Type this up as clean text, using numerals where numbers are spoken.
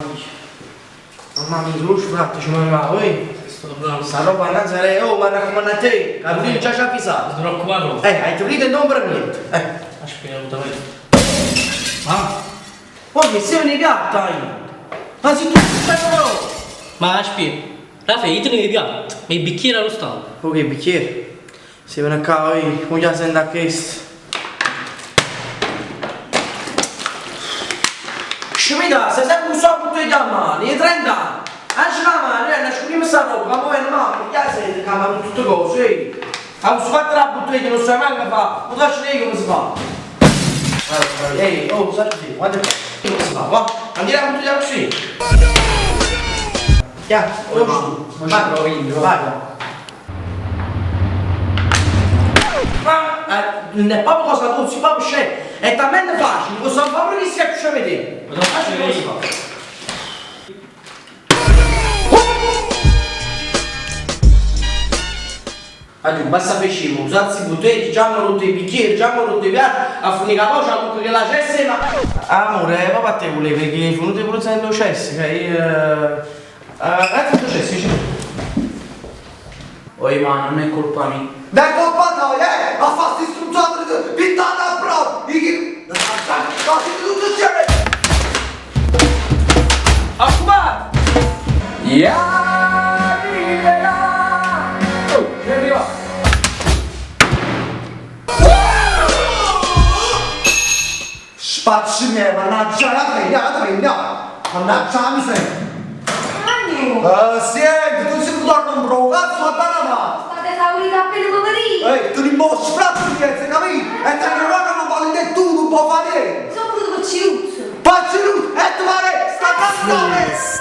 Mamma mia, solo sfratto ci mancava, uè. Sta roba annanze a lei, oh, m'arraccomanno a te, Carolina già ci ha avvisato. Non ti preoccupare troppo. Eh, hai capito e non per niente. Eh. Aspetta, Ma? Poi che sei nei piatti, dai. Ma se tu stai però. Ma aspetta, Raffaele, io tenevo i piatti, ma i bicchieri allo stato. Ok, bicchiere. Se viene qua, oi, voglio sentire a questo. Scemita, sei sempre un sacco di a mano, io 30 anni. Anche la mano, eh, nascondiamo sta roba, ma poi mamma, che sei, che mi tutte cose, eh. Ha questo fatto la bottiglia, non sai manco fa, non faccio neanche come si fa. Ehi, oh, sai che guarda qua, come si fa, va? Andiamo a bottiglia così. Ya, Oh, ma- ma ci provi, vai. Ma eh, non è proprio cosa tu, si proprio scemo. È talmente facile, possiamo fare pure che si a vedere. Ma non faccio come si fa. Allora, basta facciamo, usarsi i bottiglie, già hanno rotto i bicchieri, già hanno rotto i piatti, a finire la voce, comunque che la cessa ma... Amore, papà te volevo che è venuto pure sento cesso, cioè io... Eh, eh, cesso, dice. Oi ma non è colpa mia. Da colpa tua, eh! A fare sti struzzato pittata a prova! I Ma siete tutti insieme! Occupato! Oh, è arrivato! Spazzi miei, mannaggia la triglia, la triglia! Mannaggia la miseria! Anni! Eh, senti, tu sei venuto a non pro, cazzo, a Panama! State esaurita appena pomeriggio! Ehi, tu non puoi sfratto di hai capito? E te ne non vale né tu, non puoi fare niente! Sono venuto con Ciruzzo! Facci lui, e tu pare, sta cantando!